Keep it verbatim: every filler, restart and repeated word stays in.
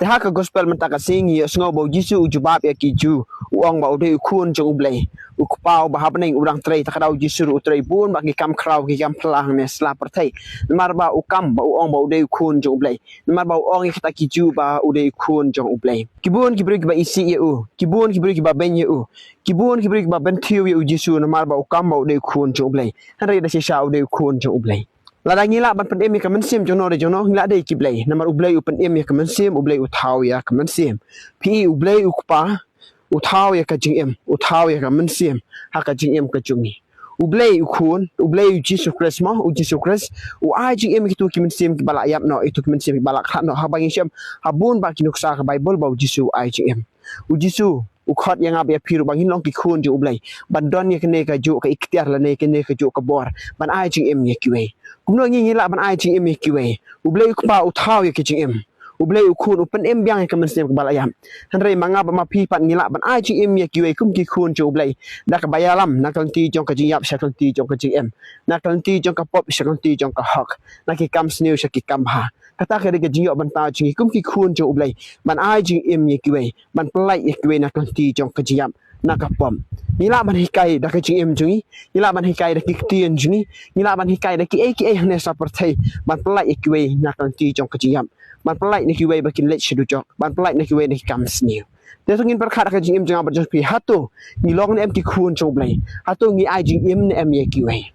Te ha ka gospel mynta ka sngi ngi ïohsngew ba u Jisu u jubab ïa ki Jiw, u ong ba u dei u khun jong u Blei. U kpa uba ha bneng u dang trei, ta ka daw u Jisu ruh u trei bun bha ki kam khraw, ki kam phylla hangne sla pyrthei. Namar ba u kam ba u ong ba u dei u khun jong u Blei. Namar ba u ong ïa kita ki Jiw ba u dei u khun jong u Blei. Ki bun ki briew kiba isih ïa u, ki bun ki briew kiba beiñ ïa u, ki bun ki briew kiba bynthiew ïa u Jisu namar ba u kam ba u dei u khun jong u Blei. Hynrei da shisha u dei u khun jong u Blei. Lada ngi lah ban pynim ïa ka mynsiem jong no re jong no, ngi lah dei ki Blei. Namar u Blei u pynim ïa ka mynsiem, u Blei u thaw ïa ka mynsiem. Phi i, u Blei u kpa u thaw ïa ka jingim, u thaw ïa ka mynsiem ha ka jingim ka jong ngi. U Blei u khun, u Blei u Jisu Khrist mo, u Jisu Khrist u ai jingim ïa kitu ki mynsiem kiba la ïap noh, ïa kitu ki mynsiem kiba la khlad noh. Haba ngi shem ha bun bha ki nuksa ka Baibl ba u Jisu u ai jingim. U Jisu u khot ïa nga bad ïa phi ruh ba ngin long ki khun jong u Blei, ban don ïa kane kajuh ka iktiar lane kane kajuh ka bor ban ai jingim ïa kiwei. Kumno ngi ngi lah ban ai jingim ïa kiwei? U Blei u kpa u thaw ïa ka jingim. U Blei u khun u pynim biang ïa ka mynsiem kaba la ïap. Hynrei ma nga bad ma phi pat ngi lah ban ai jingim ïa kiwei kum ki khun jong u Blei, da kaba ïalam na ka lynti jong ka jingïap sha ka lynti jong ka jingim, na ka lynti jong ka pop sha ka lynti jong ka hok, na ki kam sniew sha ki kam bha. Kata ka dei ka jingïoh bynta jong ngi kum ki khun jong u Blei, ban ai jingim ïa kiwei, ban pyllait ïa kiwei na ka lynti jong ka jingïap, na ka pop. Ngi lah ban hikai da ka jingim jong ngi, ngi lah ban hikai da ki ktien jong ngi, ngi lah ban hikai da kiei kiei hangne sha pyrthei, ban pyllait ïa kiwei na ka lynti jong ka jingïap, ban pyllait na kiwei ba kin leit sha dujok, ban pyllait na kiwei na ki kam sniew. Te to ngin pyrkhat ha ka jingim jong nga bad jong phi, hato ngi long ne em ki khun jong u Blei? Hato ngi ai jingim ne em ïa kiwei?